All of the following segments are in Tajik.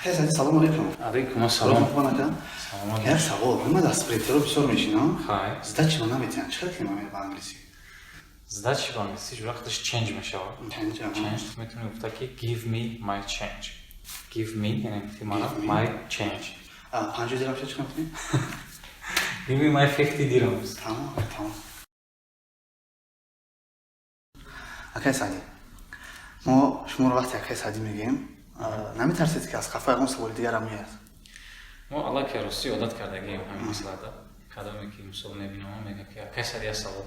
Акай Сади, салом алейкум. Алейкум ассалом. Хуб, ака? Саломат. Як савол, ман аз спринтеро бисёр мешинам. Хай. Сдачи ма наметиҳанд. Чӣ хел калима ба англисӣ? Сдачи ба англисӣ ҷура худаш change мешавад. Change, аҳа. Change метавонӣ гуфта, ки "Give me my change". Give me, яъне ти мана, Give me. my change. 50 дирам чӣ хел кунем? Give me my 50 dirhams. Тамом, тамом. Акай Сади, мо шуморо вақте акай Сади мегӯем, наметарсед, ки аз қафа ягон саволи дигарам меяд? Мо аллакай, ростӣ, одат кардагием ҳамин масъалада. Кадоме ки, мисол, мебинам, мегӯям, ки акай Сади, я савол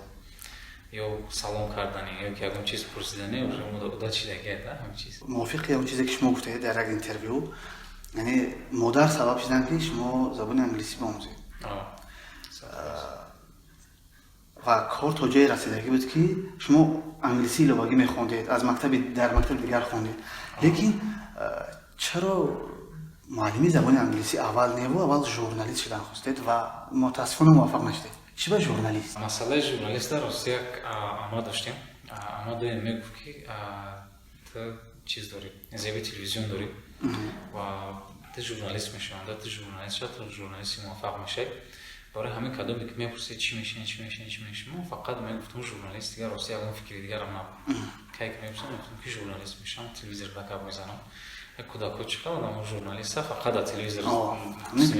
ё салом кардани, ё ки ягон чиз пурсидани, уже мо одат шидагия да ҳамин чиз. Мувофиқи он чизе, ки шумо гуфтаед дар як интервю, яъне модар сабаб шуданд, ки шумо забони англисӣ биомӯзед. Ва кор то ҷое расидагӣ буд, ки шумо англисӣ иловагӣ мехондед, аз мактаби дар мактаби дигар хондед, лекин чаро муаллими забони англисӣ аввал неву аввал журналист шудан хостед ва мутаассифона муваффақ нашудед? Чӣ ба журналист? Масъалаи журналиста, рости, як ама доштем. Ама доим мегуфт, ки ту чиз дорӣ, зеби телевизион дорӣ ва ту журналист мешаванда, ту журналист ша, ту журналисти муваффақ мешавӣ. Барои ҳамин кадоме ки мепурсид, чӣ мешавӣ, чӣ мешавӣ, чӣ мешавӣ, ман фақат мегуфтам журналист. Дигар, рости, ягон фикри дигарам набуд. Кай ки мепурсам, мегуфтам, ки журналист мешавам, телевизор ба гап мезанам. Як кӯдакҳо чӣ қадр одамо журналиста фақат дар телевизор.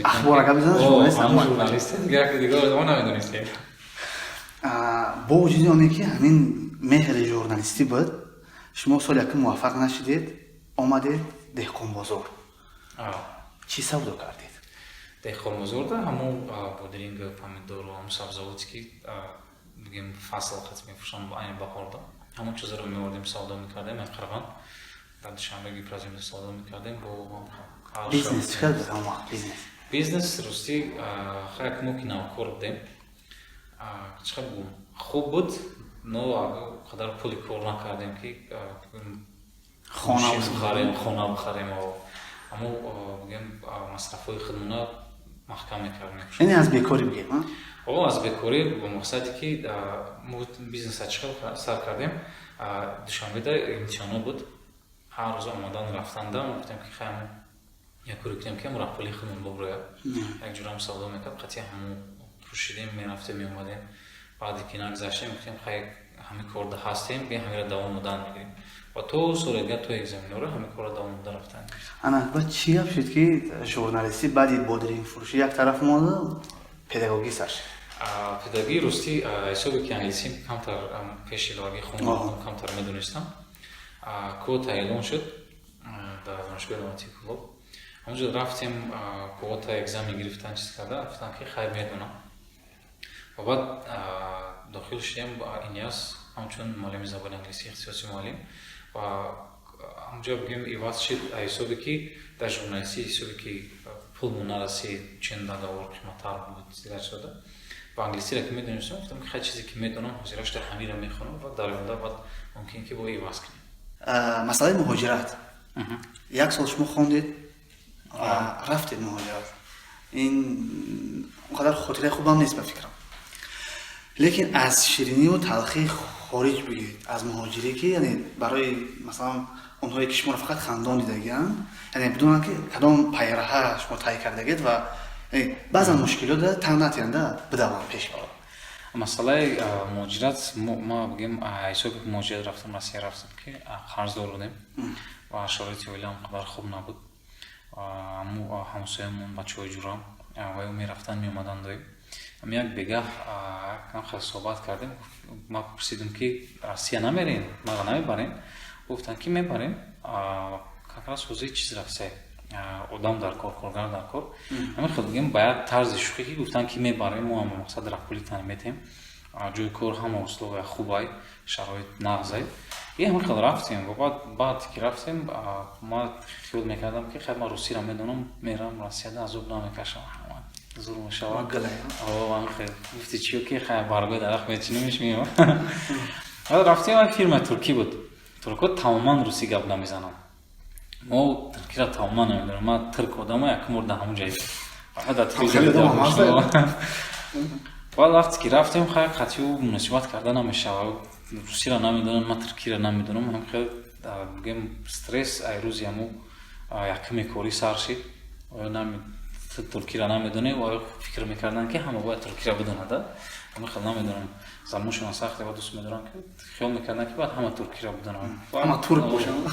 Ахбора гап мезанад, журналист. Ҳамон журналист, дигар мо намедонистем. Бо вуҷуди оне ки ҳамин меҳри журналистӣ буд, шумо соли якум муваффақ нашудед, омадед деҳқонбозор. Чӣ савдо кардед? Деҳқонбозорда ҳамон бодринг, помидору, ҳамон сабзавоте, ки, бигем, фасл хат мефурӯшанд, айни баҳорда, ҳамон чизаро меовардем, савдо мекардем. Қирған дар Душанбе Гипроземда савдо мекардем бо Бизнес чӣ хел буд ҳамон вақт, бизнес? Бизнес, ростӣ, хай, мо ки навкор будем, чӣ хел бигӯм, хуб буд, но қадар пули кор накардем, ки бихарем, хона бихарем. Аммо, бигем, масрафҳои худмона маҳкам мекардем. Яъне аз бекорӣ, бигем? О, аз бекорӣ, бо мақсаде, ки мо бизнеса чӣ хел сар кардем: Душанбеда имтиҳонҳо буд, ҳар рӯз омадан рафтанда. Мо гуфтем, ки хай, як коре кунем, ки ҳамон пули худмон боброяд. Як ҷурам савдо мекард, қатъи ҳамон пӯшидем, мерафтем, меомадем. Баъде ки нагзаштем, гуфтем, хай, ҳамин корда ҳастем, би ҳаминро давом додан мегирем ва то соли дигар, то экзаменҳоро ҳамин корро давом дода рафтан. Ана, баъд чӣ гап шуд, ки журналистӣ баъди бодрингфурӯшӣ як тараф монда, педагогӣ сар шуд? Педагогӣ, ростӣ, ҳисобе ки англисӣ камтар пеши иловагӣ хондам, камтар медонистам, квота эълон шуд дар Донишгоҳи давлатии Кӯлоб. Ҳамонҷо рафтем, квота, экзамен гирифтан, чиз карда, гуфтам, ки хайр, медонам. Ва баъд дохил шудем ИНЯС ҳамчун муаллими забони англисӣ, ихтисоси муаллим. Ва ҳамҷо, бигем, иваз шуд, ҳисобе ки дар журналистӣ, ҳисобе ки пулмо нарасид, чен договор қиматтар буд, дигар чизода. Ва англисиро ки медонистам, гуфтам, ки хай, чизе ки медонам, ҳозираш дар ҳаминро мехонам ва дар оянда баъд мумкин ки бо иваз кунем. Масъалаи муҳоҷират: як сол шумо хондед ва рафтед муҳоҷират. Ин он қадар хотираи хубам нест, ба фикрам, лекин аз шириниву талхии хориҷ бигӯед, аз муҳоҷирӣ, ки яъне барои, масалан, онҳое, ки шуморо фақат хандон дидагианд, яъне бидонанд, ки кадом пайраҳа шумо тай кардагед ва баъзан мушкилот тан натиҳанда бидаванд пеш. Масъалаи муҳоҷират, ма, бигем, ҳисоби муҳоҷират рафтам, Россия рафтам, ки қарздор будем ва шароити оилаам қадар хуб набуд. Ҳамсоямон, бачаҳои ҷурам ва ё мерафтанд, меомаданд доим. Ам як бегаҳ хел суҳбат кардем. Ма пурсидам, ки Россия намерем, мара намебарем? Гуфтанд, ки мебарем, как раз ҳозир чиз рафтае, одам дар кор, коргар дар кор. Ҳамин хел, бигем, ба як тарзи шӯхӣ ки гуфтанд, ки мебарем, мо ҳам мақсад рафпулитан метем, ҷои кор ҳама условия хубай, шароит нағзай. И ҳамин хел рафтем. Ва баъд ки рафтем, ма хиёл мекардам, ки хай, ман русиро медонам, мерам Россияда, азоб намекашам, зур мешавад. Гуфти чиё, ки хай, баргои дарахт мечинемиш, меём. Рафтем, як фирмаи туркӣ буд. Туркҳо тамоман русӣ гап намезананд, мо туркиро тамоман намедонем. Ман турк одама якум бор дар ҳамон ҷай фақат дар телевизор. Баъд вақте ки рафтем, хай, қатъи муносибат карда намешавад, русиро намедонам, ман туркиро намедонам. Ҳам хел, бигем, стресс ай рӯзи ҳаму. Якуми корӣ сар шид. Туркиро намедонем, фикр мекарданд, ки ҳама бояд туркиро бидонада. Ҳама хел намедонам, забоншона сахт ва дӯст медорам, ки хиёл мекарданд, ки бояд ҳама туркиро бидонанд. Ҳама турк бошанд.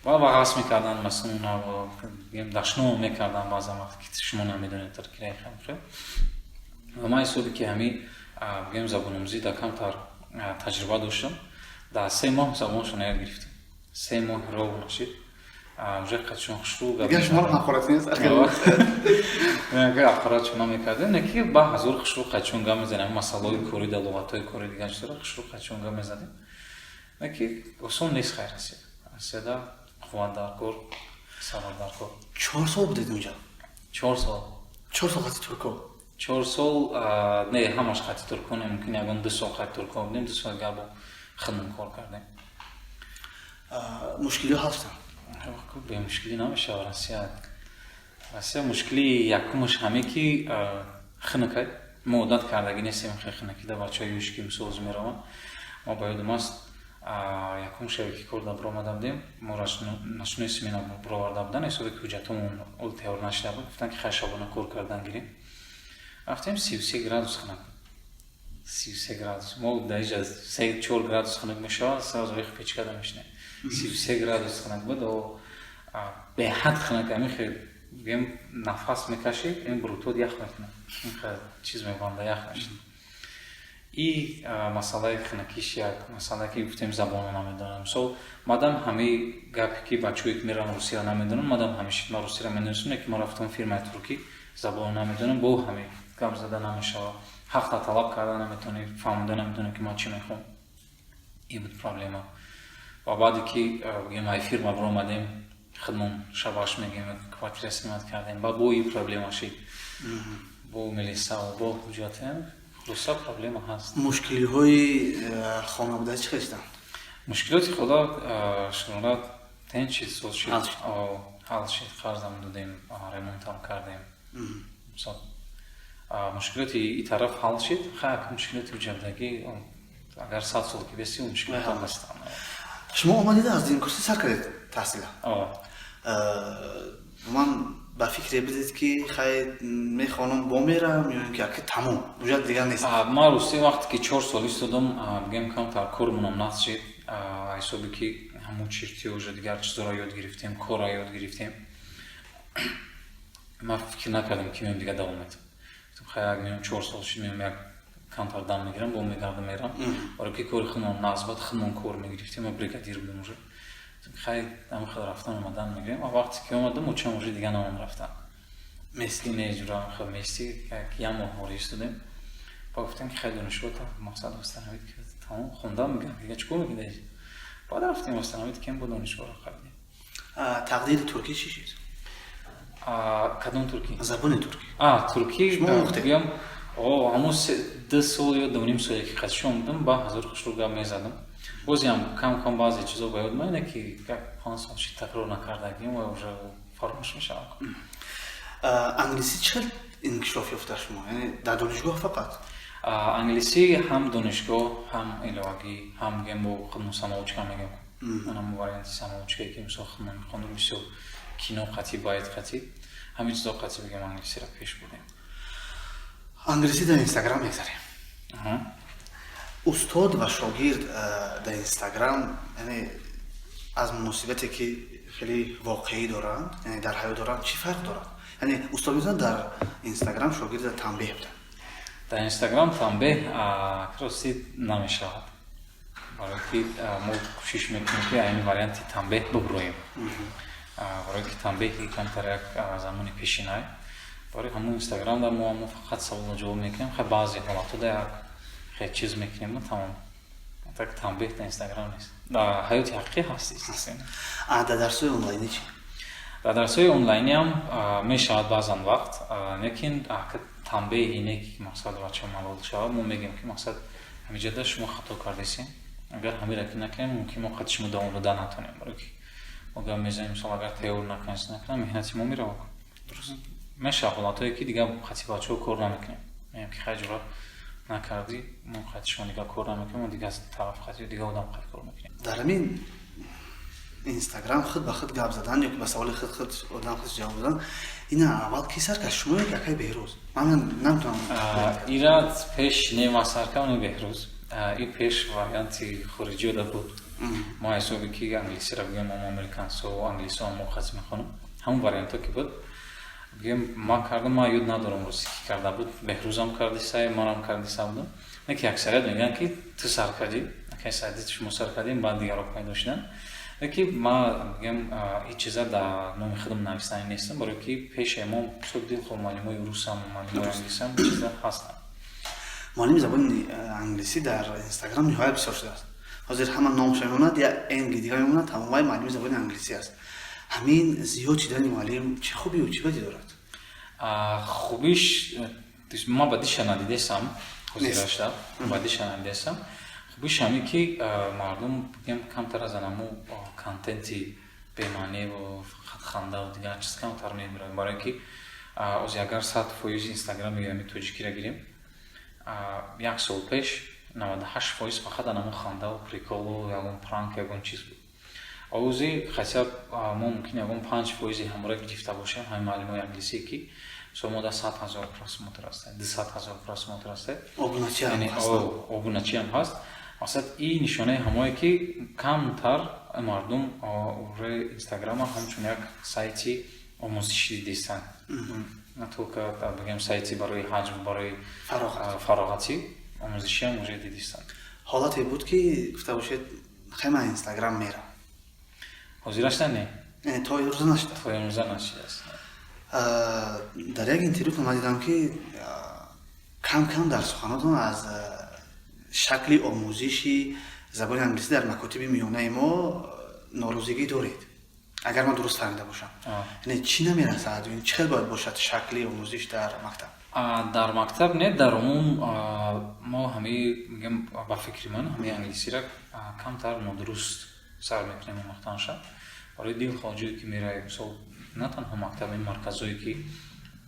Ва вағас мекарданд, масалан, дашном мекарданд баъзан вақт, ки шумо намедонед туркиро. Хел ва ман ҳисоби ки ҳами, бигӯем, забономӯзӣ дар камтар таҷриба доштам, дар 3 моҳ забоншона ёд гирифтам. 3 моҳ роҳ нашид, уже қадшон хушрӯ. Дигар шуморо ҳақорат нест. Ҳақорат намекардем, не ки ба ҳазор хушрӯ қадшон гап мезанем, масъалаҳои корӣ да, луғатҳои кори, дигар чизро хушрӯ қадшон гап мезадем. Не ки осон нест. Хайр, Россия, Россияда қувват дар кор, сабр дар кор. 4 сол будед унҷа? 4 сол. 4 сол қати турко? 4 сол не, ҳамаш қати турко не, мумкин ягон 2 сол қати турко будем, 2 сол дигар бо худмон кор кардем. Мушкилиҳо ҳастанд? Бемушкилӣ намешавад Россия. Россия мушкили якумаш ҳаме ки хунукай. Мо одат кардагӣ нестем хеле хунукида. Бачаҳои юшки мисол мераванд. Мо ба ёдум аст, якум шаве ки кор да биромада будем, мо ночной смена бироварда будан, ҳисоби ки ҳуҷҷатҳомон ол тайёр нашуда буд. Гуфтанд, ки хай, шабона кор кардан гирем. Рафтем, 33 градус хунук, 33 градус. Мо дар иҷа 3-4 градус хунук мешавад, сразу вех печкада мешинем. 33 градус хунук буд, беҳад хунук. Ами хел, бигем, нафас мекашид, ин брутот ях мекунад, ин чиз мебанда, ях мешид. И масъалаи хунукиш як масъала, ки гуфтем, забонро намедонам. Мисол, мадам ҳамаи гапе ки бачаҳое ки мераванд, русияро намедонам, мадам ҳамешид ман русияро медонистам, не ки ман рафтам фирмаи туркӣ, забонро намедонам, бо ҳаме гап зада намешавад, ҳаққа талаб карда наметавонӣ, фаҳмода наметавонӣ, ки ман чӣ мехоҳам. Ин буд проблема. Ва баъде ки, бигем, ай фирма биромадем, худмон шабаш, мегем, квартира снимать кардем, ба бо ин проблема шид, бо милисаву бо ҳуҷҷатам. Хулоса, проблема ҳаст. Мушкилиҳои хонавода чӣ хестанд? Мушкилоти худо шумора тен чиз соз шид, ҳал шид. Қарзам додем, ремонтам кардем. Мушкилоти и тараф ҳал шид. Хай, мушкилоти ҳуҷҷатдагӣ, агар 100 сол ки беси, мушкилотам ҳастанд. Шумо омадед, аз динкурсӣ сар кардед таҳсила. Ман ба фикре бидед, ки хай, мехонам, бо мерам ё ин ки аки тамом, ҳуҷҷат дигар нест? Ман рости вақте ки 4 сол истодам, бигем, камтар кормонам нақс шид, ҳисоби ки ҳамун чиртиё, уже дигар чизоро ёд гирифтем, корро ёд гирифтем. Ман фикр накардам, ки меом, дигар давом метам. Хай, як меом, 4 сол шид, меом, як камтар дам мегирам, бо мегардам, мерам, барои ки кори худмон нақс бад, худмон кор мегирифтем, ман бригадир будам уже. Хай, ҳамин хел рафтан омадан мегирем. Ва вақте ки омадам, очам уже дигар намон рафтан Мести. Неҷура хел мести. Як моҳ ворид истодем, ба гуфтем, ки хай, донишгоҳ мақсад восстановить, тамом хондам, мегӯям, дига чӣ кор мекунед? Баъд рафтем, восстановить кем, бо донишгоҳро қабидем. Тақдири туркӣ чӣ шид? Кадом туркӣ? Забони туркӣ. Туркӣ. Гӯям, ҳамун 2 сол ё 2.5 соле ки қатишон будам, ба ҳазор хушрӯ гап мезадам. Бозиам кам кам баъзе чизо ба ёд меояд, ки як 5 сол шид такрор накардагим ва уже фаромӯш мешавад. Англисӣ чӣ хел инкишоф ёфта шумо, яъне дар донишгоҳ фақат? Англисӣ ҳам донишгоҳ, ҳам иловагӣ, ҳам, гӯем, бо худмон самоучка мегӯем, манам варианти самоучкае, ки мисол худмон мехондум, бисёр кино қатӣ, байт қатӣ, ҳамин чизо қатӣ, бигем, англисиро пеш бурдем. Англисӣ дар Инстаграм мегзарем. Устод ва шогирд дар Инстаграм, яъне аз муносибате ки хеле воқеӣ доранд, яъне дар ҳаёт доранд, чӣ фарқ дорад? Яъне устод метавонад дар Инстаграм шогирда танбеҳ бидад? Дар Инстаграм танбеҳ, рости, намешавад, барое ки мо кӯшиш мекунем, ки айн варианти танбеҳ буброем, барое ки танбеҳи камтар як замони пешинай. Барои ҳамун Инстаграм дар мо мо фақат саволо ҷавоб мекунем. Хай, баъзе ҳолатҳо да як хел чиз мекунем, тамом. Так танбеҳ дар Инстаграм нест, дар ҳаёти ҳақиқӣ ҳаст. Дар дарсҳои онлайнӣ чӣ? Дар дарсҳои онлайниам мешавад баъзан вақт, лекин танбеҳи не ки мақсад бача малол шавад. Мо мегӯем, ки мақсад ҳамиҷода шумо хато кардесем, агар ҳамира ки накунем, мумкин мо қати шумо давом дода натонем, барое ки мо гап мезанем. Мисол, агар тайёр накунем, накунам, меҳнати мо меравад. Мешавад ҳолатҳое, ки дигар қати бачаҳо кор намекунем. Мегӯем, ки хай, ҷура накардӣ, мо қати шумо дигар кор намекунем, мо дигар тараф қати, дигар одам қати кор мекунем. Дар ҳамин Инстаграм худ ба худ гап задан ё ки ба саволи худ худ одам худ ҷавоб додан, ина аввал ки сар кард, шумо ё акай Беҳрӯз? Ман наметавонам. Ира пеш не ма сар кардам, не Беҳрӯз. Ин пеш варианти хориҷиёда буд. Мо ҳисоби ки англисиро бигӯем, мо американсо, англисо мо хас мехонам, ҳамон вариантҳо ки буд, бигӯем, ман кардам. Ман ёд надорам, рости, ки карда буд. Беҳрӯзам кардиса, манам кардиса будам. Не ки аксарият мегӯянд, ки ту сар кардӣ, акай Саиди, шумо сар кардем, баъд дигарро пайдо шуданд. Леки ман бигӯям, ҳеҷ чиза дар номи худам нависани нестам, барое ки пеши мо мисол дилхоҳ муаллимои русам, муаллимои англисам чиза ҳастанд. Муаллими забони англисӣ дар Инстаграм ниҳоят бисёр шудааст. Ҳозир ҳама номша мемонад, я энги дигар мемонад, тамомаи муаллими забони англисӣ аст. Ҳамин зиёд шидани муаллим чӣ хубию чӣ бадӣ дорад? Хубиш ман бадиша надидесам, ҳозирашта бадиша надидесам. Хубиш ҳамин ки мардум, бигем, камтар аз анаму контенти бемаъниву фақат хандаву дигар чиз камтар мебирад, барое ки ози агар 100% Инстаграми ами тоҷикиро гирем, як сол пеш 98% фақат анаму хандаву приколу, ягон пранк, ягон чиз буд. Ози хотя мо мумкин ягон 5 фоизи ҳамора гирифта бошем. Ҳамин муаллимои англисие ки мисол мо да 100 000 просмотр аст, 200 000 просмотр аст, обуначиам ҳаст. Мақсад, ин нишонаи ҳамое ки камтар мардум уже Инстаграма ҳамчун як сайти омӯзишӣ дидистанд, на только, бигем, сайти барои ҳаҷм, барои фароғатӣ, омӯзишиам уже дидистанд. Ҳолате буд, ки гуфта бошед: хай, ман Инстаграм мерам? Ҳозирашта не. То имрӯза нашуда? То имрӯза нашудааст. Дар як интервю ман дидам, ки кам кам дар суханотон аз шакли омӯзиши забони англисӣ дар макотиби миёнаи мо норозигӣ доред, агар ман дуруст фаҳмида бошам. Яъне чӣ намерасад? Чӣ хел бояд бошад шакли омӯзиш дар мактаб? Дар мактаб не, дар умум мо ҳамаи, мегӯям, ба фикри ман, ҳамаи англисиро камтар нодуруст сар мекунем омӯхтанша. Барои дилхоҳ ҷое ки меравӣ, мисол, на танҳо мактаб, ин марказҳое ки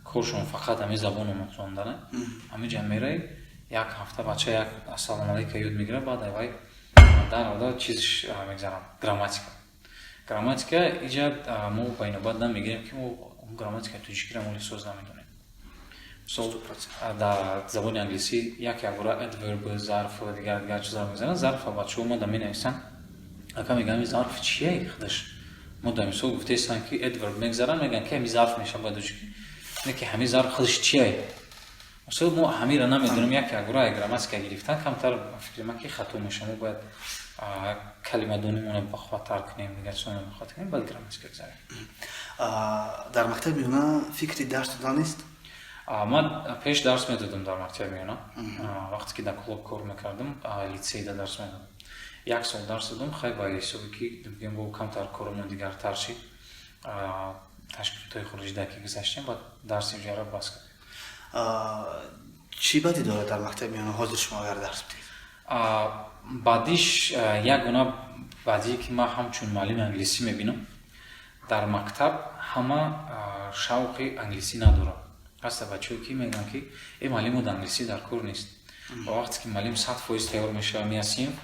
коршон фақат ҳамин забон омӯхтондана, ҳамин ҷа меравӣ, як ҳафта бача як ассалому алайка ёд мегирад, баъд авай дар ода чизш мегзарам, грамматика. Грамматика иҷа мо ба инобат намегирем, ки мо грамматикаи тоҷикиро моли соз намедонем. Мисол, дар забони англисӣ як якбора adverb, зарф, дигар дигар чизаро мегзаранд. Зарфа бачаҳо омада менависанд, ака, мегӯям, ин зарф чие худаш? Мо дар мисол гуфтаистанд, ки adverb мегзаранд, мегӯянд, ки ҳамин зарф мешавад ба тоҷикӣ, не ки ҳамин зарф худаш чие. Мисол, мо ҳаминро намедонем. Як якбора грамматика гирифтан камтар, фикри ман, ки хато мешавад. Мо бояд калимадонимонро бахувваттар кунем, дигар чизонро бахувваттар кунем, баъд грамматика гузарем. Дар мактаби миёна фикри дарс додан нест? Ман пеш дарс медодам дар мактаби миёна. Вақте ки дар клуб кор мекардам, литсейда дарс медодам. Як сол дарс додам. Хай, ба ҳисоби ки, бигем, бо камтар коромон дигартар шид, ташкилотҳои хориҷида ки гузаштем, баъд дарси иҷара бас кардем. Чӣ бадӣ дорад дар мактаби миёна ҳозир шумо агар дарс бидиҳед? Баъдиш, ягона баъдие ки ман ҳамчун муаллими англисӣ мебинам, дар мактаб ҳама шавқи англисӣ надорад. Ҳаста бачаҳое ки мегӯянд, ки э, муаллимо, дар англисӣ дар кор нест. Ва вақте ки муаллим 100% тайёр мешавад, меяд синф,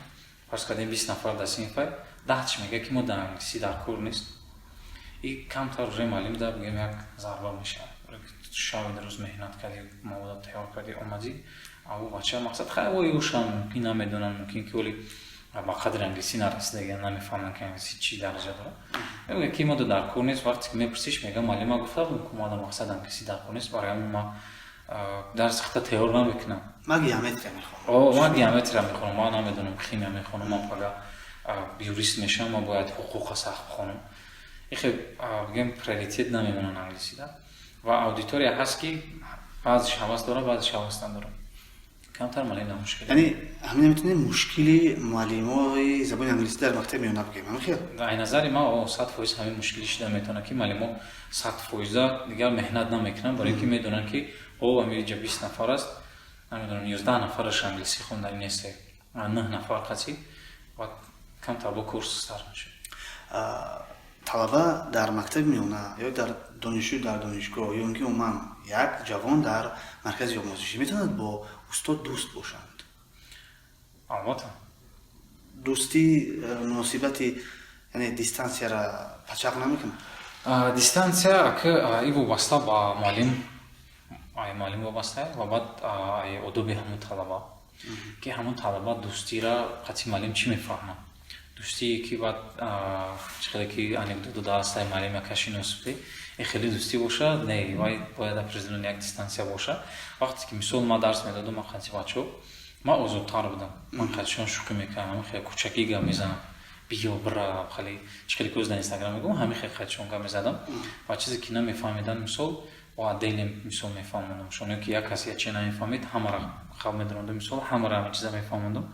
фарз кардем, 20 нафар дар синфа, 10-ш мегӯяд, ки мо дар англисӣ дар кор нест. И камтар уже муаллим да, бигӯем, як зарба мешавад. Шаби рӯз меҳнат кардӣ, мавода тайёр кардӣ, омадӣ, аву бача, мақсад, хай, ой, ушам мумкин намедонам, мумкин ки оли ба қадри англисӣ нарасида, намефаҳманд, ки англисӣ чӣ дараҷа дорад. Мегӯяд, ки мода дар кор нест. Вақте ки мепурсиш, мегӯяд: муаллима гуфта буд, ки мода, мақсад, англисӣ дар кор нест, барои ҳамин ман дарси хата тайёр намекунам. Ман геометрия мехонам. Ман геометрия мехонам, ман намедонам, химия мехонам, ман пага юрист мешавам, ман бояд ҳуқуқа сахт бихонам. Ихе, бигӯем, приоритет намемонанд англисида. Ва аудитория ҳаст, ки баъзеш ҳавас дорад, баъзеш ҳавас надорад. Камтар муаллим мушкил. Яъне ҳамин метавонем мушкили муаллимои забони англисӣ дар мактаби миёна бигӯем, ҳамин хел? Ай назари ман, 100% ҳамин мушкилӣ шида метавонад, ки муаллимо 100%-а дигар меҳнат намекунанд, барои ки медонанд, ки о, ҳамин ҷа 20 нафар аст, намедонам, 11 нафараш англисӣ хондани нест, нӯҳ нафар қатъӣ ва камтар бо курс сар мешавад. Талаба дар мактаби миёна ё дар донишҷӯ дар донишгоҳ ё ин ки умуман як ҷавон дар маркази омӯзишӣ метавонад бо устод дӯст бошанд? Албатта. Дӯстӣ, муносибати Яъне дистанцияра пачақ намекунад? Дистанция ака, и вобаста ба муаллим, ай муаллим вобаста ва баъд ай одоби ҳамун талаба, ки ҳамун талаба дӯстира қатъи муаллим чӣ мефаҳмад. Дӯстие ки баъд чӣ хеле ки анекдот додааст, ай муаллим яка шинос будӣ, ин хеле дӯстӣ бошад, не, вай бояд определённый як дистанция боша. Вақте ки, мисол, ман дарс медодам, ман қатъи бачаҳо ман озодтар будам, ман қатъишон шӯхӣ мекардам, ҳамин хеле кӯчакӣ гап мезанам, биё, бира, хеле чӣ хеле ки дар Инстаграм мегӯям, ҳамин хеле қатъишон гап мезадам. Ва чизе ки намефаҳмиданд, мисол, бо отдельно, мисол, мефаҳмондамшон, ё ки як касе як чизе намефаҳмид, ҳамаро хаб медарондам, мисол, ҳамаро ҳамин чиза мефаҳмондам,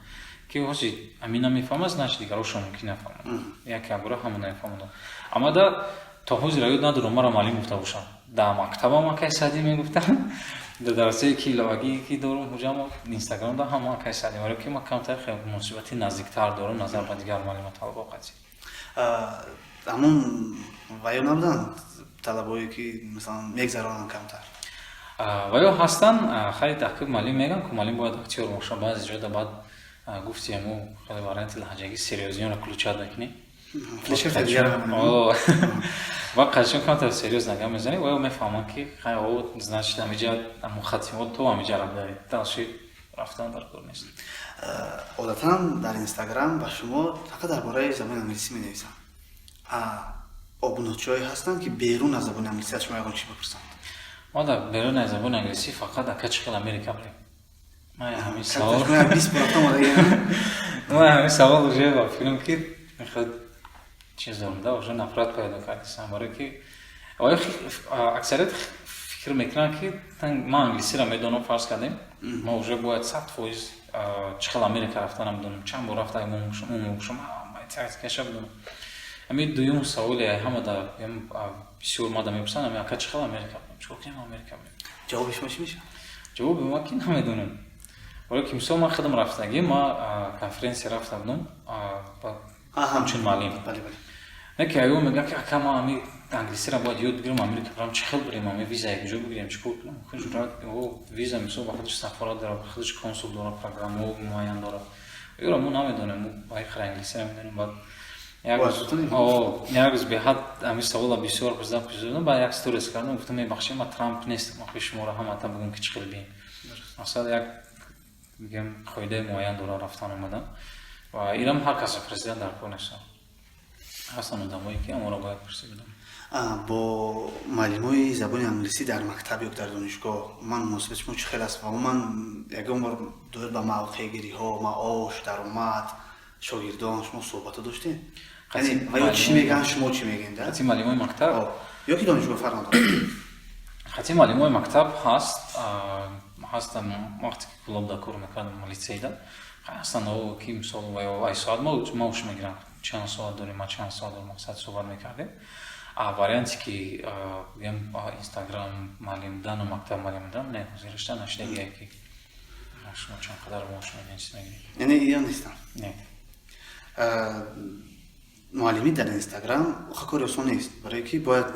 ки ҳози ҳамин намефаҳмад, значит, дигарошон мумкин нафаҳманд. Як якбора ҳама намефаҳмондам. Аммо да то ҳозир ёд надорам маро муаллим гуфта бошам. Дар мактабам акай Саъдӣ мегуфтам, дар дарсое ки иловагӣ ки дорум ҳуҷамо Инстаграмда ҳама акай Саъдӣ, барое ки ман камтар хеле муносибати наздиктар дорам назар ба дигар муаллима талабо қатъи. Ҳамон ваё набуданд талабое, ки, масалан, мегзаронанд камтар? Ваё ҳастанд. Хай, таҳқиқ муаллим мегӯям, ки муаллим бояд актёр боша. Баъзе ҷода баъд гуфти ҳаму хеле варианти лаҳҷагӣ серьёзиёнро включать мекунӣ ва қашон камтар серьёз нагап мезанӣ, ваё мефаҳманд, ки хай, о, значит, ҳамиҷа ҳамун хатимо то ҳамиҷа рафтаи, дальше рафтан дар кор нест. Одатан дар Инстаграм ба шумо фақат дар бораи забони англисӣ менависанд. Обуначиҳое ҳастанд, ки берун аз забони англисӣ аз шумо ягон чӣ бипурсанд? Мо дар берун аз забони англисӣ фақат ака, чӣ хел Америка барем. Ман ҳамин савол 20 бор рафта омадагӣ. Ман ҳамин савол уже ба филм ки мехоҳад чиз дорам да, уже нафрат пайдо кардисам, барое ки оё аксарият фикр мекунанд, ки ман англисиро медонам, фарз кардем, ма уже бояд 100% чӣ хел Америка рафтанам медонам, чанд бор рафта бошам, каша бидонам. Ҳамин дуюм саволе ҳама да бисёр мада мепурсанд: ами ака, чӣ хел Америка будам, чикор кунем, Америка будем? Ҷавоби шумо чӣ мешавад? Ҷавоби ма ки намедонам, барое ки, мисол, ман худам рафтагӣ, ма конференсия рафта будам ҳамчун муаллим. Не ки аё мегӯям, ки ака, ма ами англисиро бояд ёд бигирам, Америка барам, чӣ хел бирем, ами виза якҷо бигирем, чӣ кор кунам? Виза, мисол, ба худаш сафорат дорад, ба худаш консул дорад, программаҳо муайян дорад. Ёро мо намедонем, мо ба англисиро медонем. Баъд як рӯз беҳад ҳамин савола бисёр пурсидам, баъд як сторис кардам, гуфтам: «Мебахшед, ман Трамп нестам, охи шуморо ҳамата бигӯм, ки чӣ хел бием». Масалан, як мегӯям, қоидаи муайян дорад рафтан омадан ва инам ҳар касо президент дар кор нестам, ҳастанд одамое, ки аморо бояд пурсидам. Бо муаллимои забони англисӣ дар мактаб ё дар донишгоҳ умуман муносибати шумо чӣ хел аст ва умуман ягон бор доир ба мавқеъгириҳо, маош, даромад, шогирдон шумо суҳбатҳо доштед? Яъне ва ё чӣ мегӯянд, шумо чӣ мегӯед? Қатъи муаллимои мактаб? Ё ки донишгоҳ, фарқ надорад. Қатъи муаллимои мактаб ҳаст, ҳастам. Вақте ки клубда кор мекардам, литсейда ҳастанд, ки, мисол, ва ё ай соат маош мегиранд, чанд соат дорем, ма чанд соат дорем, мақсад суҳбат мекардем. А варианте ки бигӯям, Инстаграм муаллим будан ва мактаб муаллим будан, не, ҳозирашта нашидагие, ки шумо чанд қадар маош мегиред, чиз мегиред. Яъне иё нестанд? Не. Муаллимӣ дар Инстаграм охир кори осон нест, барое ки бояд,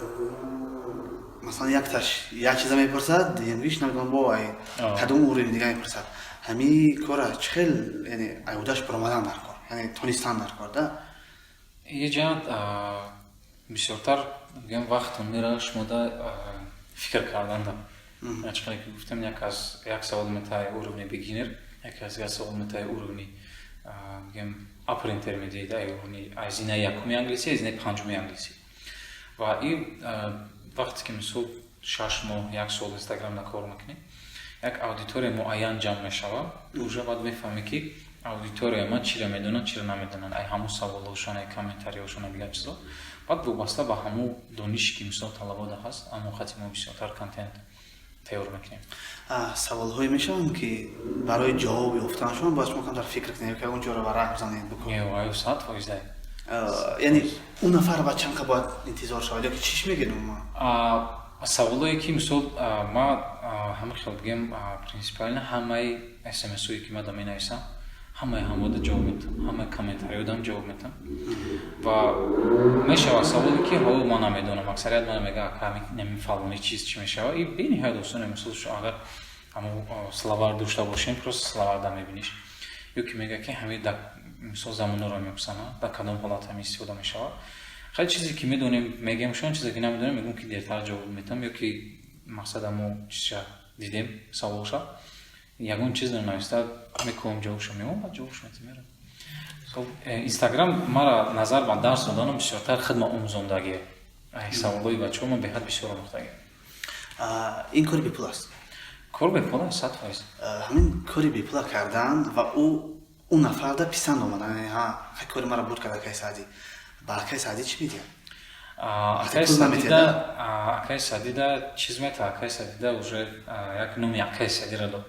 масалан, якташ як чиза мепурсад, дуюмгиш намедонам бо ай кадом уровень дига мепурсад. Ҳамин кора чӣ хел, яъне айудаш баромадан дар кор, яъне тонистан дар кор да? Иҷа бисёртар, бигӯям, вақтон мерава шумода фикр карданда. Чӣ хеле ки гуфтем, як аз як савол метаи уровни beginner, як аз як савол метаи уровни, бигӯям, upper intermediate, ай уровни, ай зинаи якуми англисӣ, ай зинаи панҷуми англисӣ. Ва и вақте ки, мисол, 6 моҳ, як сол Инстаграмда кор мекунӣ, як аудитория муайян ҷамъ мешавад. Уже баъд мефаҳмӣ, ки аудитория ман чиро медонад, чиро намедонад, ай ҳамун саволҳошон, ай комментариҳошон, ай дигар чизо. Баъд вобаста ба ҳамун донише, ки, мисол, талабода ҳаст, ҳамон хати мо бисёртар контент тайёр мекунем. Саволҳое мешаванд, ки барои ҷавоб ёфтанашон бояд шумо камтар фикр кунед, ки ягон ҷоро варақ бизанед? Аю 100%. Яъне ӯ нафар ба чанд қа бояд интизор шавад ё ки чиш мегиред умуман? Саволое ки, мисол, ма ҳама хел бигем, принципиально ҳамаи смсое, ки мада менависам, ҳамаи ҳамода ҷавоб метам, ҳамаи комментариёдам ҷавоб метам. Ва мешавад саволе, ки ҳо, ман намедонам. Аксарият мана мега: «Ака, фалони чиз чӣ мешавад?» И бениҳоят осоне. Мисол, агар ҳамо словарь дошта бошем, просто словарда мебиниш. Ё ки мега, ки ҳами Мисол, замонҳоро мепурсанд, дар кадом ҳолат ҳамин истифода мешавад. Хеле чизе ки медонем, мегӯем шон, чизе ки намедонем, мегӯем, ки дертар ҷавоб метавам ё ки мақсад ҳамо чизша дидем, саволша. Ягон чиз нависта мекунам, ҷавобшо меомад, баъд ҷавобшо метавам. Хоб, Инстаграм мара назар ба дарс доданам бисёртар хидма омӯзондагие. Саволҳои бачаҳо ман беҳад бисёр омӯхтагиам. Ин кори бепул аст? Кор бепул аст, 100%. Ҳамин кори бепула кардан ва ӯ нафарда писанд омадан, ҳа, кори мара буд карда акаи Саъдӣ, ба акаи Саъдӣ чӣ медиҳад? Акаи Пул Садида, акаи Садида чиз мета. Акаи Садида уже як номи акаи Садира дод.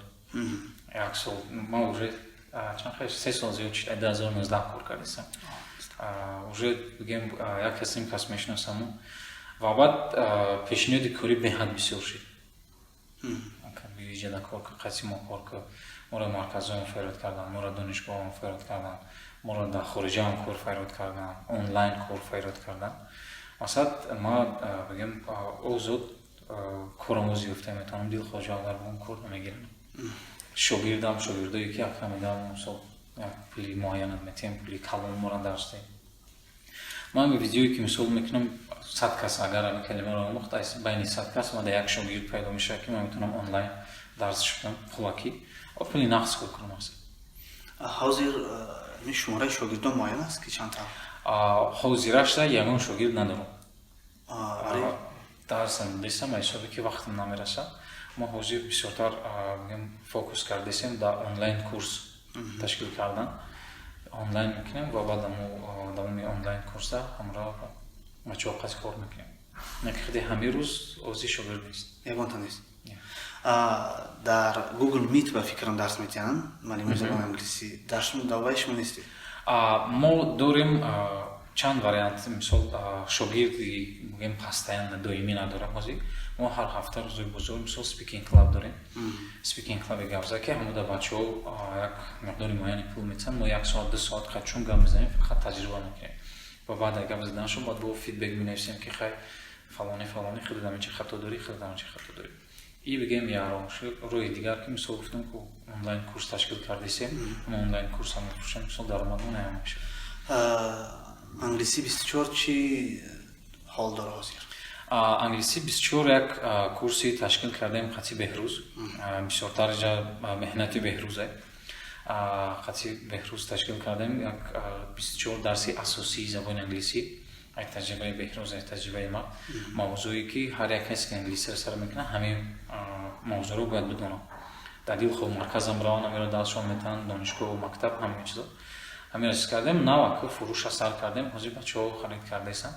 Як сол ма уже чанд хел, 3 сол зиёд шуд, 2019 кор кардастам. Уже бигем, як кас, ним кас мешиносаму ва баъд пешниҳоди корӣ беҳад бисёр шуд: биҷада кор ка, қайси мо кор ка. Моро марказҳоям файрод кардан, моро донишгоҳам файрод кардан, моро дар хориҷаам кор файрод кардан, онлайн кор файрод кардан. Масалан, ма бигем, озод коромӯз ёфта метавонам, дилхоҳ ҷо агар бигӯм, кор намегирам. Шогирдам, шогирдое ки ака медам, мисол, як пули муайянат метиҳем, пули калон моро дарс диҳем. Ман видеое ки мисол мекунам, 100 кас агар ҳамин калимаро омӯхт, аз байни 100 кас мада як шогирд пайдо мешавад, ки ман метавонам онлайн дарсш кунам пулакӣ ва пули нақд кор кунам, мақсад. Ҳозир ин шумораи шогирдон муайян аст, ки чанд та? Ҳозирашда ягон шогирд надорам. Дарсам десам, ҳисобе ки вақтам намерасад. Мо ҳозир бисёртар, бигем, фокус кардесем дар онлайн курс ташкил кардан. Онлайн мекунем ва баъд амо давоми онлайн курса ҳамроҳ бачаҳо қаси кор мекунем. Не ки худи ҳамин рӯз ози шогирд нест. Ягонта нест? Дар Google Meet, ба фикрам, дарс метиҳанд муаллимои забони англисӣ. Дар шумо даваи шумо нестед? Мо дорем чанд вариант. Мисол, шогирди, мегӯем, постоянно доимӣ надорам. Ҳозир мо ҳар ҳафта рӯзои бозор, мисол, speaking club дорем, speaking club и гавза, ки ҳамуда бачаҳо як миқдори муайяни пул метиҳанд. Мо як соат, 2 соат қачун гап мезанем, фақат таҷриба мекунем ва баъд аз гап заданашон баъд бо feedback менависем, ки хай, фалони, фалони, худат ҳамин чи хато дорӣ, худат ҳамин чи хато дорӣ. И бигем, яро роҳи дигар, ки мисол гуфтам, ку онлайн курс ташкил кардесем, мо онлайн курсам мефурӯшем, мисол, даромадмон ҳама мешавад. Англисӣ 24 чӣ ҳол дора ҳозир? Англисӣ 24 як курси ташкил кардем қати Беҳрӯз. Бисёртар ҷа меҳнати Беҳрӯзе. Қати Беҳрӯз ташкил кардем як 24 дарси асосии забони англисӣ, як таҷрибаи Беҳрӯз, як таҷрибаи ма. Мавзӯе ки ҳар як касе ки англисиро сар мекунад, ҳамин мавзӯъро бояд бидонад. Дар дилхоҳ марказам раванд, ҳаминро дарсшон метаҳанд, донишгоҳу мактаб, ҳамин чизо. Ҳаминро чиз кардем, наваку фурӯша сар кардем. Ҳозир бачаҳо харид кардаистанд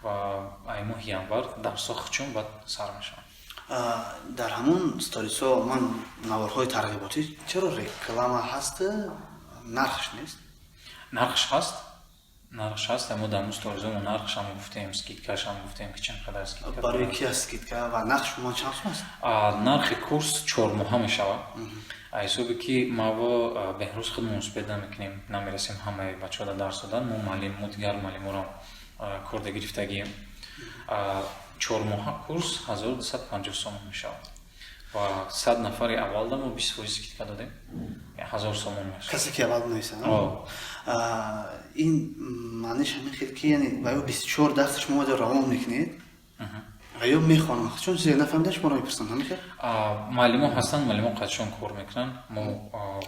ва ай моҳи январ дарсҳо хучун баъд сар мешаванд. Дар ҳамон сторисҳо ман наворҳои тарғиботӣ чаро реклама ҳаст, нархш нест? Нархш ҳаст, нархш ҳаст. Мо дар ҳамун сторизҳо мо нархшам гуфтем, скидкашам гуфтем, ки чанд қадар скидка. Барои ки аст скидка ва нарх шумо чанд сум аст? Нархи курс 4 моҳа мешавад. Ҳисоби ки маво Беҳрӯз худмон успеть намекунем, намерасем ҳамаи бачаҳо дарс додан. Мо муаллим, мо дигар муаллиморо корда гирифтагием. 4 моҳа курс 1250 сомон мешавад ва 100 нафари аввалда мо 20% скидка додем, 1000 сомон мешавад. Касе ки аввал нависад? Ин маъниш ҳамин хел ки, яъне ва ё 24 дарса шумо равон мекунед ва ё мехонам, чун чизе нафаҳмида шуморо мепурсам, ҳамин хел? Муаллимо ҳастанд, муаллимо қадшон кор мекунанд. Мо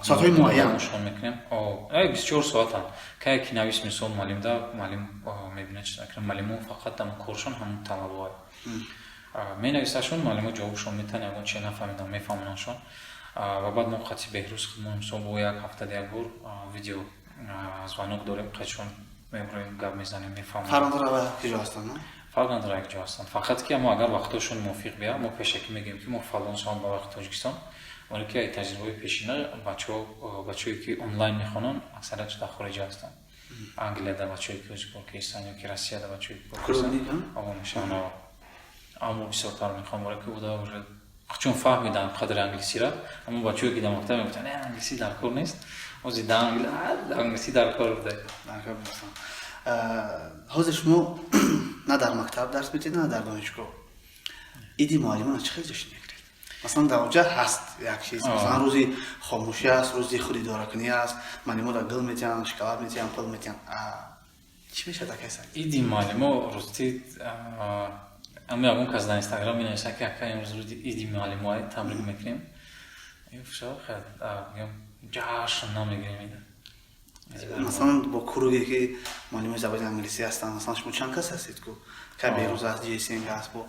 соатҳои муайян? Шон мекунем, 24 соатанд. Кае ки навис, мисол, муаллимда, муаллим мебинад, чиз мекунад. Муаллимо фақат ам коршон ҳамун талабҳое менависашон, муаллимо ҷавобшон метаҳанд, ягон чизе нафаҳмидан мефаҳмонандшон. Ва баъд мо қати Беҳрӯз худмон, мисол, бо як ҳафтада як бор видео звонок дорем, қадшон меброем, гап мезанем, мефаҳмонем. Фарқ надорад ва киҷо ҳастанд? Фарқ надорад як ҷо ҳастанд, фақат ки мо агар вақтҳошон мувофиқ бияд, мо пешакӣ мегӯем, ки мо фалон соат ба вақти Тоҷикистон. Вале ки таҷрибаҳои пешина, бачаҳое ки онлайн мехонанд, аксарият дар хориҷа ҳастанд. Англияда бачаҳое ки ҳозир кор кардастанд ё ки Россияда бачаҳое ки кор кардастанд мешаванд. Аммо бисёртар мехоҳам, барое ки уда уже чун фаҳмиданд қадри англисиро. Аммо бачаҳое ки дар мактаб мегуфтанд, англисӣ дар кор нест, ҳозир дар англисӣ дар кор буда. Ҳозир шумо на дар мактаб дарс медиҳед, на дар донишгоҳ. Иди муаллимона чӣ хел ҷашн мегиред? Масалан, дар онҷа ҳаст як чиз, масалан, рӯзи хомӯшӣ аст, рӯзи худидоракунӣ аст, муаллимо гул метиҳанд, шоколад метиҳанд, пул метиҳанд. Чӣ мешавад, акай Саид? Иди муаллимо, ростӣ, ами ягон кас дар Инстаграм менависа, ки ака, имрӯз рӯзи иди муаллимоай, табрик мекунем, ҷашн намегирем ида. Масалан, бо круге ки муаллимои забони англисӣ ҳастанд, масалан, шумо чанд кас ҳастед ку? Ка Беҳрӯз аст, Ҷесинг аст, бо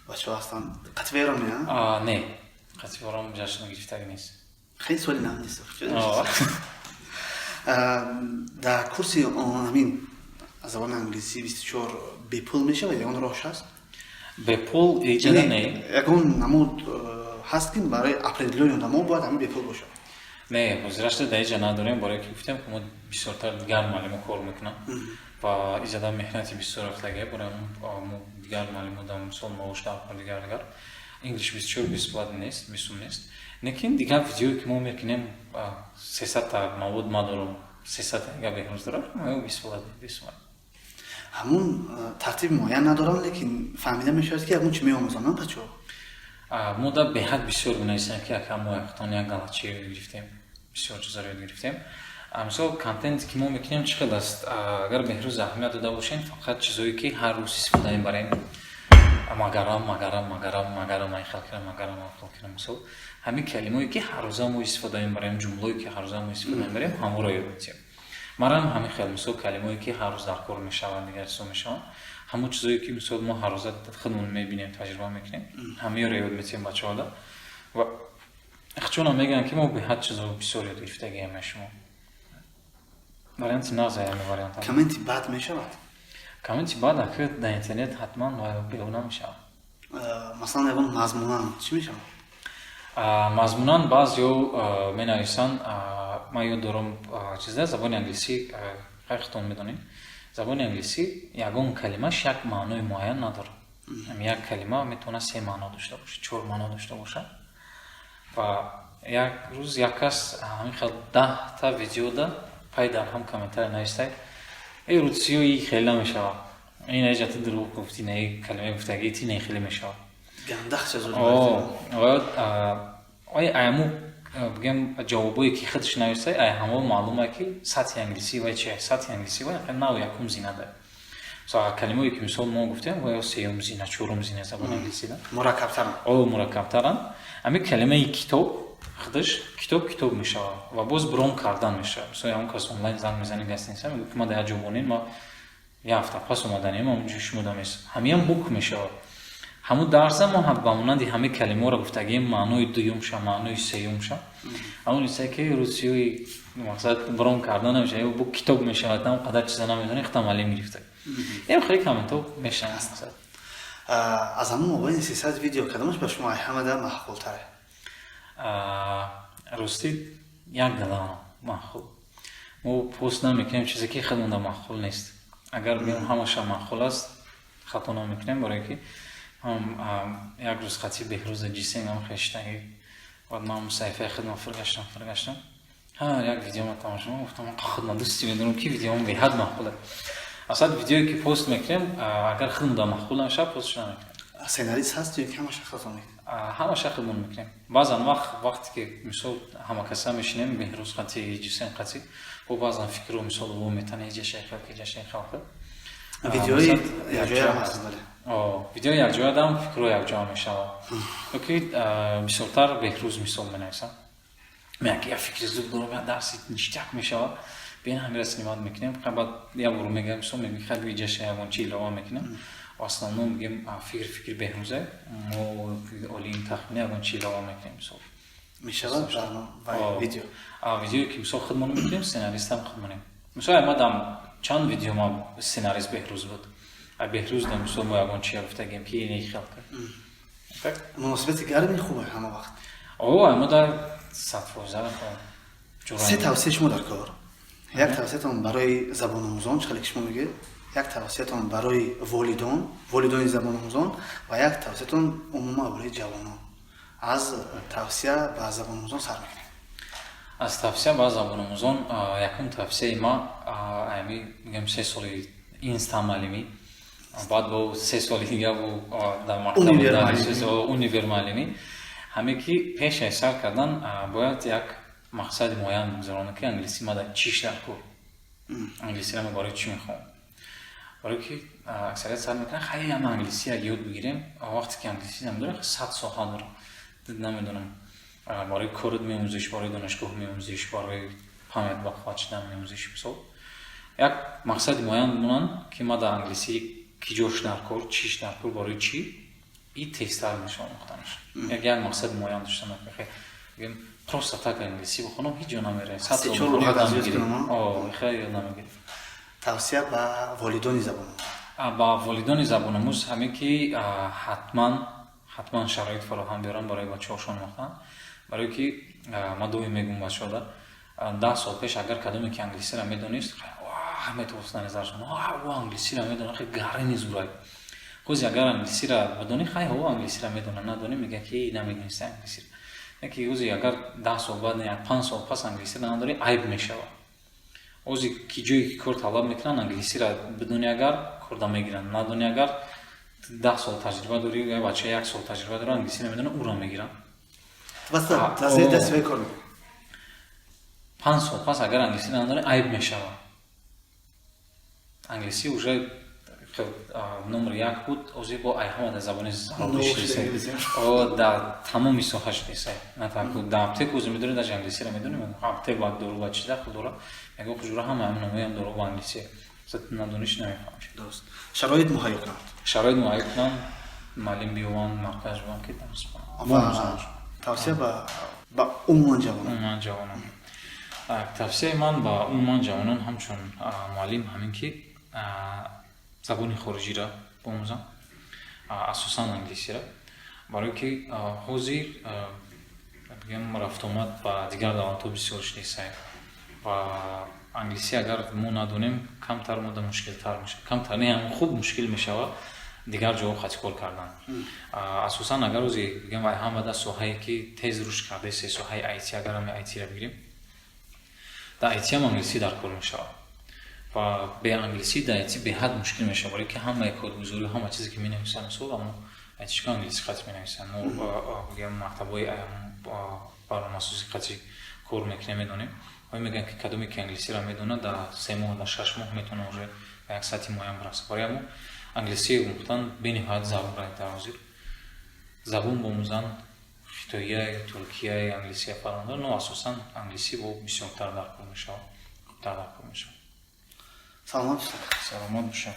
бачаҳо ҳастанд, қатъиверо не? Не, қатъивером ҷашн гирифтагӣ нест. Хеле суоли нав нест. Дар курси ҳамин забони англисӣ 24 бепул мешавад, ягон роҳш ҳаст? Бепул иҷада не. Ягон намуд ҳаст, ки барои определённый одамо бояд ҳамин бепул бошад? Не, ҳозирашта дар иҷа надорем, барое ки гуфтем, ки мо бисёртар дигар муаллимо кор мекунам ва иҷада меҳнати бисёр рафтагия. Барои мо дигар муаллимо дар мисол маош дар дигар English 24 бесплатно нест, бисум нест. Лекин дигар видеое ки мо мекунем, 300-та мавод ма дорам, 300-та дига Беҳрӯз дорам, бесплатно, бисум. Ҳамун тартиби муайян надорам, лекин фаҳмида мешавад, ки ягон чи меомӯзонанд бачаҳо. Мо да беҳад бисёр менависем, ки ака, мо яхтон як галачи ёд гирифтем, бисёр чизаро ёд гирифтем. Мисол, контенте ки мо мекунем чӣ хел аст? Агар Беҳрӯз аҳамият дода бошем, фақат чизое ки ҳар рӯз истифода мебарем: магарам, магарам, магарам, магарам, ай хел кунам, магарам, ай хел кунам. Мисол, ҳамин калимое ки ҳаррӯза мо истифода мебарем, ҷумлое ки ҳаррӯза мо истифода мебарем, ҳамонро ёд медиҳем. Марам ҳамин хел, мисол, калимое ки ҳар рӯз дар кор мешаванд, дигар чизо мешаванд, ҳамон чизое ки, мисол, мо ҳаррӯза худмон мебинем, таҷриба мекунем, ҳамаёро ёд медиҳем бачаҳода. Ва чунам мегӯянд, ки мо беҳад чизо бисёр ёд гирифтагием аз шумо. Варианти нағз ҳами вариант. Комменти бад мешавад? Комменти бад, ака, дар интернет ҳатман беҳуда мешавад. Масалан, ягон мазмунан чӣ мешавад? Мазмунан баъзеҳо менависанд. Ман ёд дорам чизда, забони англисӣ, хеле медонем, забони англисӣ ягон калимаш як маънои муайян надорад. Як калима метавонад се маъно дошта бошад, чор маъно дошта бошад. Ва як рӯз як кас ҳамин хел 10-та видеода пай дар ҳам комментария навистай: «Эй, русиё, и хеле намешавад, ин эҷа ту дурӯғ гуфтӣ, не калимаи гуфтагӣ ти не хеле мешавад». Ой, аяму бигем, ҷавобое ки худаш навистай, ай ҳамо маълума, ки сатҳи англисӣ вай чи, сатҳи англисӣ вай нав якум зина да. Калимое ки, мисол, мо гуфтем, вай сеюм зина, чорум зина забони англисида. Мураккабтаранд. О, мураккабтаранд. Ҳамин калимаи китоб худаш китоб китоб мешавад ва боз бронь кардан мешавад. Мисол, ягон кас онлайн занг мезани гостиница, мегӯ, ки ма дар як ҷо монем, ма як ҳафта пас омаданем, ҳамонҷо шумо дамес, ҳамиам book мешавад. Ҳамун дарса мо ба монанди ҳамаи калимаҳоро гуфтагием, маънои дуюмша, маънои сеюмша. Ҳамон исае ки русиёи мақсад бронь кардан намешавад, бу китоб мешавад, ам қадар чиза намедонӣ, худам алим гирифта. Ин хеле комментҳо мешаванд, мақсад. Аз ҳамон мобайни 300 видео кадомаш ба шумо ҳамада маъқултаре? Ростӣ, як гала маъқул. Мо пост намекунем чизе ки худмонда маъқул нест. Агар бигӯем ҳамаша маъқул аст, хато намекунем, барое ки як рӯз хати Беҳрӯза ҷисем ам хештагӣ, баъд ман саҳифаи худмон фиргаштам, фиргаштам, ҳар як видеома тамошо, гуфтам, худман дӯсти медорам, ки видеом беҳад маъқул аст. Асад видеое ки пост мекунем, агар худмонда маъқул намешавад, постш намекунем. Сценарист ҳаст ё ки ҳамаша худтон мекунед? Ҳамаша худмон мекунем. Баъзан вақт, вақте ки, мисол, ҳамакаса мешинем, Беҳрӯз қати, ҷисем қати, бо баъзан фикру, мисол, во метана, иҷа халқ, иҷа халқ. Видеои якҷоя ҳаст, бале. Видео якҷоя дам, фикрро якҷоя мешавад. Ёки бисёртар Беҳрӯз, мисол, менависам, меяк як фикри зуд дорам, як дарси ништяк мешавад, бин, ҳамира снимать мекунем. Баъд як бор мегӯям, мисол, мегӯи, хай, иҷаша ягон чи илова мекунем. В основном, мегӯем, фикр Беҳрӯзе, мо олиим тахмини ягон чи илова мекунем, мисол. Мешавад видео? Видеое ки, мисол, худмон мекунем, сценаристам худмонем. Мисол, омадам, чанд видео ма сценарист Беҳрӯз буд. А Беҳрӯз да, мисол, мо ягон чи гуфтагем, ки ини хел кард. Муносибати гарми хубе ҳама вақт? О, мо дар 100%. Се тавсия шумо дар кор: як тавсиятон барои забономӯзон, чӣ хеле ки шумо мегӯед, як тавсиятон барои волидон, волидони забономӯзон, ва як тавсиятон умуман барои ҷавонон. Аз тавсия ба забономӯзон сар мекунем. Аз тавсия ба забономӯзон, якум тавсияи ма, ами мегӯям, 3 соли инста муаллимӣ, баъд бо 3 соли дига бо дар мактаб универ муаллимӣ. Ҳаме ки пешаи сар кардан бояд як мақсади муайян бигзаронад, ки англисӣ мада чиш дар кор, англисиро ма барои чӣ мехоҳам. Барое ки аксарият сар мекунанд, хай, ама англисӣ як ёд бигирем. Вақте ки англисӣ намедонем, 100 соҳа дорам, намедонам, барои корот меомӯзиш, барои донишгоҳ меомӯзиш, барои память бақувват шудан меомӯзиш. Мисол, як мақсади муайян монанд, ки ма дар англисӣ ки ҷош дар кор, чиш дар кор, барои чӣ, и тезтар мешавад омӯхтанаш. Як мақсади муайян доштан. Бигем, просто так англисӣ бихонам, ҳеҷ ҷо намерай. 100 сол ёд намегирӣ, хеле ёд намегирӣ. Тавсия ба волидони забономӯз? Ба волидони забономӯз ҳаме ки ҳатман, ҳатман шароит фароҳам биёранд барои бачаҳошон омӯхтан. Барое ки ман доим мегӯм бачаҳода: 10 сол пеш агар кадоме ки англисиро медонист, метавонистанд назаршон, о, англисиро медонад, хеле гарини зурай. Ҳози агар англисиро бидонӣ, хай, ҳо, англисиро медонад, надонӣ, мегӯяд ки намедониста англисиро. Яки ҳози агар 10 сол баъд, як 5 сол пас англисиро надорӣ, айб мешавад. Ҳози ки ҷое ки кор талаб мекунанд, англисиро бидонӣ агар, корда мегиранд, надонӣ агар, 10 сол таҷриба дорӣ, як бача як сол таҷриба дорад, англисӣ намедонад, ӯро мегиранд. Дасти кор. 5 сол пас агар англисӣ надонӣ, айб мешавад. Англисӣ уже номер як буд, ҳозир бо ай ҳама дар забони дар тамоми соҳа шудисай. На танҳо дар аптека, ӯзи медонӣ, даже англисиро медонӣ, аптек ба дору ба чи дахл дорад? Мегӯ, ҳуҷура ҳама ҳамин номоям дору ба англисӣ, надониш намефаҳмиш. Дуруст, шароит муҳайё кунанд. Шароит муҳайё кунанд, муаллим биёванд, марказ биёванд, ки дарс хонанд. Тавсия ба умуман ҷавонон? Умуман ҷавонон. Тавсияи ман ба умуман ҷавонон ҳамчун муаллим ҳамин ки забони хориҷиро биомӯзам, асосан англисиро, барое ки ҳозир, бигем, рафтуомад ба дигар давлатҳо бисёр шудисай ва англисӣ агар мо надонем, камтар мода мушкилтар мешавад, камтар не, хуб мушкил мешавад дигар ҷоҳо хати кор кардан. Асосан агар ҳози бигем, вай ҳамада соҳае ки тез рушд кардаи, соҳаи айти, агар ҳами айтиро бигирем, дар айтиам англисӣ дар кор мешавад ва бе англисӣ дар айти беҳад мушкил мешавад, барое ки ҳамаи кодгузорӣ, ҳама чизе ки менависанд, мисол, амо айтишка англисӣ хати менависанд. Мо, бигем, мактабҳои барномасозӣ хати кор мекунем, медонем. Ва мегӯянд, ки кадоме ки англисиро медонад, дар 3 моҳ, дар 6 моҳ метавонад уже ба як сатҳи муайян бирасад. Барои ҳамо англисӣ омӯхтан бениҳоят зарур дар ҳозир. Забон биомӯзанд, хитоия, туркия, англисия фарқ надорад, но асосан англисӣ бо бисёртар дар кор мешавад, хубтар дар кор мешавад. Саломат бошед. Саломат бошед.